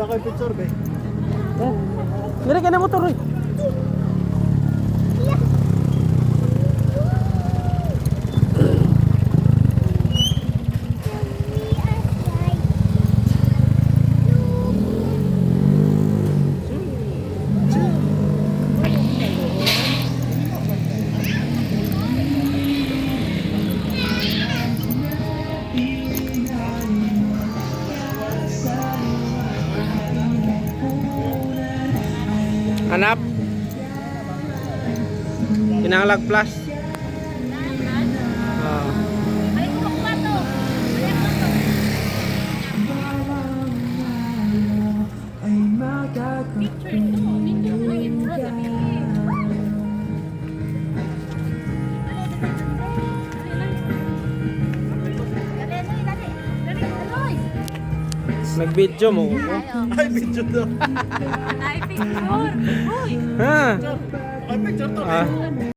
Ako picture be. Eh. Dili ka na motor oy. Hanap. Kinanglag plus. Ah. Ay, kumakuha to. Picture ito. Picture mo yun. Nag-video mo ko. Ay, picture to. Ay, picture. Uy! Ha? Ay, picture to. Ah.